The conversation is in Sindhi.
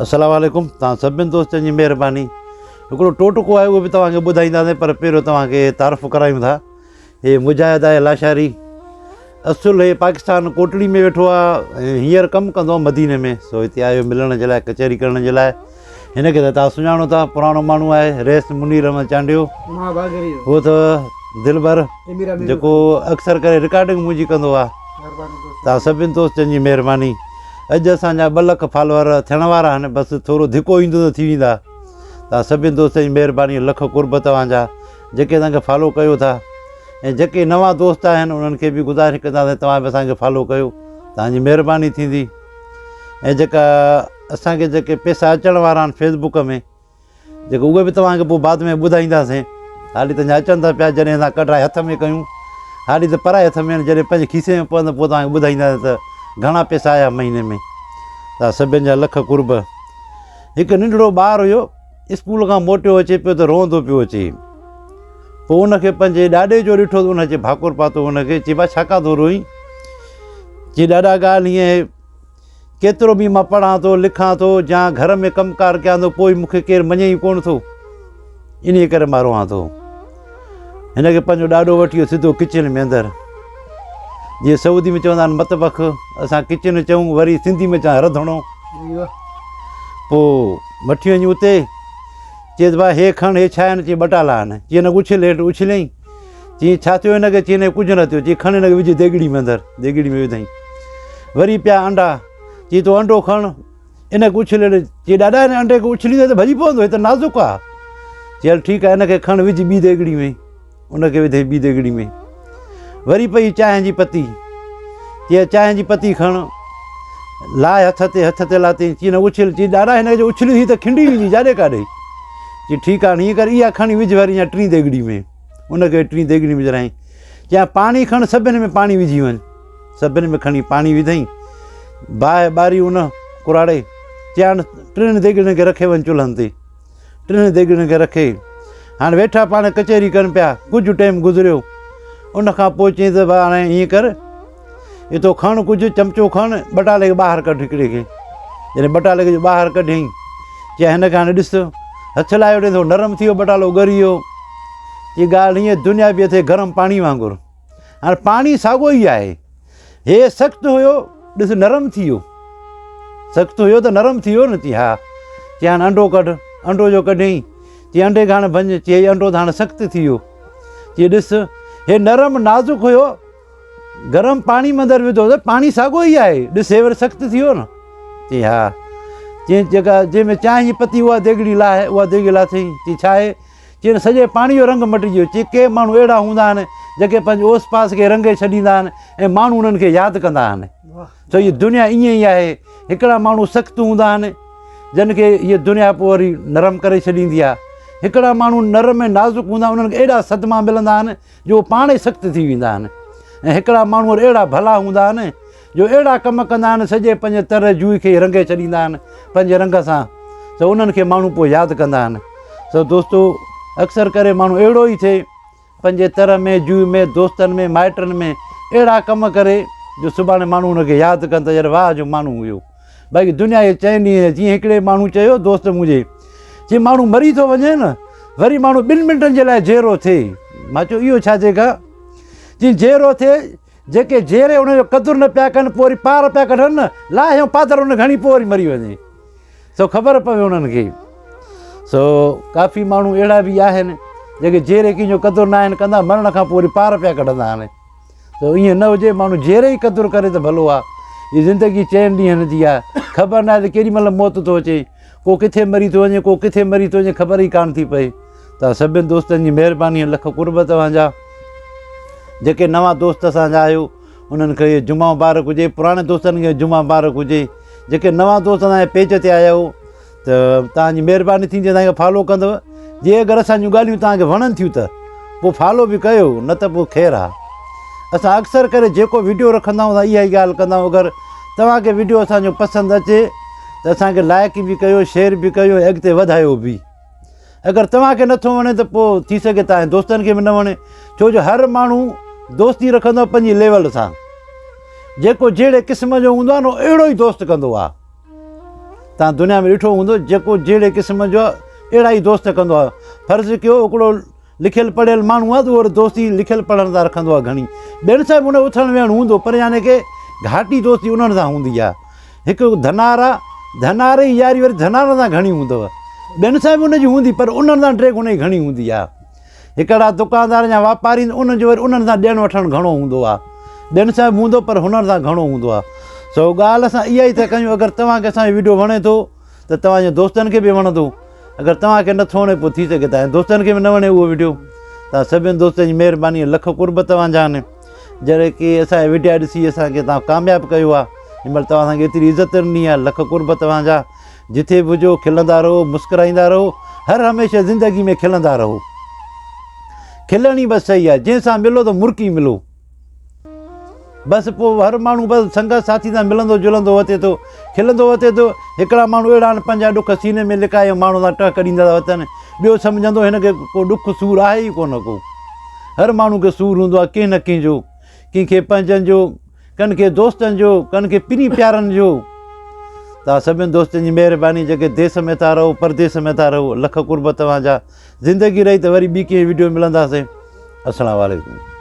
السلام عليڪم توهان سڀني دوستن جي مهرباني هڪڙو ٽوٽڪو آهي اهو به توهان کي ٻڌائينداسين پر پهريون توهان کي تعارف ڪرايون ٿا هي مجاهد آهي لاشاري اصل هي پاڪستان ڪوٽڙي ۾ ويٺو آهي ۽ هينئر ڪم ڪندو آهي مديني ۾ سو هتي آيو ملڻ جي لاء ڪچهري ڪرڻ جي لاء هن کي ته توهان سڃاڻو ٿا پراڻو ماڻهو آهي رئيس منير احمد چانڊيو هو ته دلبر جيڪو اڪثر ڪري رڪارڊنگ منهنجي ڪندو آهي توهان سڀني دوستن جي مهرباني اڄ اسان جا ٻه لک فالوور ٿيڻ وارا آهن بس ٿورو ڌڪو ايندو ته ٿي ويندا توهان سڀني دوستن جي مهرباني لک قرب توهان جا جيڪي اسان کي فالو ڪيو ٿا ۽ جيڪي نوان دوست آهن انهن کي به گذارش ڪنداسين توهان به اسان کي فالو ڪيو توهان جي مهرباني ٿيندي ۽ جيڪا اسان کي جيڪي پيسا اچڻ وارا آهن فيسبوڪ ۾ جيڪو اهي به توهان کي پوء بعد ۾ ٻڌائينداسين. حالي ته اڃا اچن ٿا پيا، جڏهن اسان ڪڍرائي هٿ ۾ ڪيون. حالي ته پرائي هٿ ۾ آهن، جڏهن پنهنجي کيسي ۾ پوندا پوء توهان کي ٻڌائينداسين ته گهڻا پئسا آيا مهيني ۾. توهان سڀن جا لک قرب. هڪ ننڍڙو ٻار هيو، اسڪول کان موٽيو اچي پيو ته روئندو پيو اچي. پوء ان کي پنهنجي ڏاڏي جو ڏٺو ته ان اچي ڀاڪر پاتو ان کي، چي با ڇا ڪان ٿو روئين؟ چي ڏاڏا ڳالهه هيئن آهي. ڪيترو به مان پڙهان ٿو، لکان ٿو يا گهر ۾ ڪم ڪار ڪيان ٿو پوء مون کي ڪير مڃي ئي ڪونه ٿو. انهيء ڪري مان روئان ٿو. هن کي پنهنجو ڏاڏو وٺي ويو سڌو ڪچن ۾ اندر. جيئن سعودي ۾ چوندا آهن مطبخ، اسان ڪچن چئون وري سنڌي ۾ چون رڌڻو. پوء وٺي وڃي اتي چيس ڀاء هي کڻ هي ڇا آهن؟ چي ٻٽالا آهن. چي هن کي اڇل هيٺ اڇليائين. چيائين، ڇا ٿيو هن کي؟ چيائين، ڪجهه نه ٿيو. چيائين، کڻ هن کي وجهه ديڳڙي ۾ اندر. ديڳڙي ۾ وڌائين. وري پيا انڊا. چيائين، تون انڊو کڻ، ان کي اڇلي ڏي. چيائين، ڏاڏا هن انڊي کي اڇليندين ته ڀڄي پوندو، هي ته نازڪ آ. چيائين، هل ٺيڪ آ، هن کي کڻ وجهه ٻي ديڳڙي ۾. ان کي وڌائين ٻي ديڳڙي ۾. وري پئي چانهه جي پتي. چيائين، چانهه جي پتي کڻ، لاء هٿ تي، هٿ تي لاتين. چيائين، اڇل. چيائين، ڏاڏا هن کي جو اڇليندين ته کنڊي ويندي، جاڏي ڪاڏي. چي ٺيڪ آ، هيئن ڪر اها کڻي وجهه وري اڃا ٽين ديڳڙي ۾. ان کي ٽين ديڳڙي ۾ وجهرايائين. چيائين پاڻي کڻ سڀن ۾ پاڻي وجهي وڃ. سڀن ۾ کڻي پاڻي وڌائين. باهه ٻاري ان ڪراڙي. چيائين ٽنهن ديڳڙين کي رکي وڃ چلهن تي. ٽنهن ديڳڙين کي رکي هاڻي ويٺا پاڻ ڪچهري ڪن پيا. ڪجهه ٽيم گذريو. ان کان پوء چيائين ته ڀاء هاڻي ائين ڪر اتو کڻ ڪجهه چمچو کڻ ٻٽالي کي ٻاهر ڪڍ هڪڙي کي. جڏهن ٻٽالي کي جو ٻاهر ڪڍيائين چيائين هن کي هاڻي ڏس هٿ لايو ڏي ٿو نرم ٿي ويو ٻٽالو ڳري ويو. چي ڳالهه هيئن دنيا به اٿئي گرم پاڻي وانگر. هاڻي پاڻي ساڳو ئي آهي. هي سخت هيو ڏس نرم ٿي ويو. سخت هيو ته نرم ٿي ويو نه چي ها. چي هاڻي انڊو ڪڍ. انڊو جو ڪڍيائين چي انڊي کي هاڻي ڀڃ. چي هي انڊو ته هاڻي سخت ٿي ويو. چي ڏس هي نرم نازڪ هيو گرم پاڻي ۾ اندر وڌو ته پاڻي ساڳو ئي آهي ڏس هي وري سخت ٿي ويو نه چي ها چي جيڪا جنهن ۾ چانهه جي پتي اها ديڳڙي لاهه اها ديڳڙي لاٿئين چي ڇا آهي چي هن سڄي پاڻي جو رنگ مٽجي ويو چي ڪي ماڻهو اهڙا هوندا آهن جيڪي پنهنجي اوس پاس کي رنگي ڇڏيندا آهن ۽ ماڻهو انهن کي ياد ڪندا آهن سو هي دنيا ائين ئي آهي هڪڙا ماڻهو سخت هوندا آهن جن کي هيء دنيا پوء وري نرم ڪري ڇڏيندي آهي هڪڙا ماڻهو نرم ۽ نازڪ هوندا آهن انهن کي اهڙا صدما ملندا آهن جو اهي پاڻ ئي سخت ٿي ويندا آهن ۽ هڪڙا ماڻهو وري اهڙا ڀلا هوندا آهن جو اهڙا ڪم ڪندا آهن سڄي پنهنجي تر جوئي کي رنگي ڇڏيندا آهن پنهنجي رنگ سان ته انهن کي ماڻهو پوء ياد ڪندا آهن سو دوستو اڪثر ڪري ماڻهو اهڙو ئي ٿئي پنهنجي تر ۾ جوء ۾ دوستن ۾ مائٽن ۾ اهڙا ڪم ڪري جو سڀاڻي ماڻهو ان کي ياد ڪن ته يار واهه جو ماڻهو هيو باقي دنيا جي چئن ڏينهن جيئن هڪڙي ماڻهو چيو دوست منهنجي چي ماڻهو مري ٿو وڃي نه وري ماڻهو ٻن منٽن جي لاء جيئرو ٿئي مان چيو اهو ڇا چئي کا چي جيئرو ٿئي جيڪي جيئري ان جو قدر نه پيا ڪن پوء وري پار پيا ڪڍن نه لاهيون پادر ان گهڻي پوء وري مري وڃي سو خبر پوي انهن کي سو ڪافي ماڻهو اهڙا به آهن جيڪي جيئري ڪنهن جو قدر نه آهن ڪندا مرڻ کان پوء وري پار پيا ڪڍندا آهن سو ائين نه هجي ماڻهو جيئري ئي قدر ڪري ته ڀلو آهي هي زندگي چئن ڏينهن جي آهي خبر نه آهي ته ڪيڏي مهل موت ٿو اچي ڪو ڪٿي مري ٿو وڃي ڪو ڪٿي مري ٿو وڃي خبر ئي ڪانه ٿي پئي ته سڀني دوستن جي مهرباني لک قرب توهان جا جيڪي نوان دوست اسان جا آهيو انهن کي جمعه مبارڪ هجي پراڻي دوستن کي جمعه مبارڪ هجي جيڪي نوان دوست اسان جي پيج تي آيا آهيو ته توهان جي مهرباني ٿيندي اسان کي فالو ڪندو جي اگر اسان جون ڳالهيون توهان کي وڻن ٿيون ته پوء فالو به ڪيو نه ته پوء خير آ اسان اڪثر ڪري جيڪو ويڊيو رکندا آهيون اسان اها ئي ڳالهه ڪندا آهيون اگر توهان کي ويڊيو اسان جو پسند اچي ته اسان کي لائڪ به ڪيو شيئر به ڪيو ۽ اڳتي وڌايو به اگر توهان کي نٿو وڻي ته پوء ٿي سگهي توهان جي دوستن کي به نه وڻي ڇو جو هر ماڻهو دوستي رکندو آهي پنهنجي ليول سان جيڪو جهڙي قسم جو هوندو آهي نه اهڙو ئي دوست ڪندو آهي. توهان دنيا ۾ ڏٺو هوندو جيڪو جهڙي قسم جو آهي اهڙا ئي دوست ڪندو آهي. فرض ڪيو هڪڙو لکيل پڙهيل ماڻهو آهي ته اهو دوستي لکيل پڙهڻ سان رکندو آهي گهڻي. ٻين سان به ان جو اٿڻ ويهڻ هوندو پر يعني ڪي گهاٽي دوستي انهن سان هوندي آهي. هڪ ڌنار آهي، ڌنار جي ياري وري ڌنارن سان گهڻي هوندو. ٻين سان به ان جي هوندي پر انهن سان ڊيگهه ان جي گهڻي هوندي آهي. هڪڙا دڪاندار يا واپاري آهن انهن جو وري انهن سان ڏيڻ وٺڻ گهڻو هوندو آهي. ٻين سان به هوندو پر هنن سان گهڻو هوندو آهي. سو ڳالهه اسان اها ئي ٿا ڪيون اگر توهان کي اسان جو وڊيو وڻي ٿو ته توهان جي دوستن کي به وڻندو اگر توهان کي نٿو وڻي پوء ٿي سگهي توهان جي دوستن کي به نه وڻي اهو وڊيو. توهان سڀني دوستن جي مهرباني لک قرب توهان جا آهن جڏهن ڪي اسان جا وڊيا ڏسي اسان کي توهان ڪامياب ڪيو آهي هن مهل توهان اسان کي ايتري عزت ڏني آهي لک قرب توهان جا. جتي به هجو کلندا رهو مسڪرائيندا رهو هر هميشه زندگي ۾ کلندا رهو کلڻ ئي بس صحيح آهي جنهن سان ملو ته مرڪي ملو بس پوء هر ماڻهو بس سنگت ساٿي سان ملندو جلندو وتي ٿو کلندو وتي ٿو هڪڙا ماڻهو اهڙا آهن پنهنجا ڏک سيني ۾ لڪائي ماڻهو سان ٽهڪ ڏيندا ٿا وتن ٻيو سمجهندو هن کي ڪو ڏک سور آهي ئي ڪونه ڪو هر ماڻهو کي سور هوندو آهي ڪنهن نه ڪنهن جو ڪنهن کي پنهنجن جو ڪن کي دوستن جو، ڪن کي پرين پيارن جو. توهان سڀني دوستن جي مهرباني جيڪي ديس ۾ ٿا رهو پرديس ۾ ٿا رهو لک قرب توهان جا. زندگي رهي ته وري ٻي ڪنهن وڊيو ۾ ملنداسين. السلام عليڪم.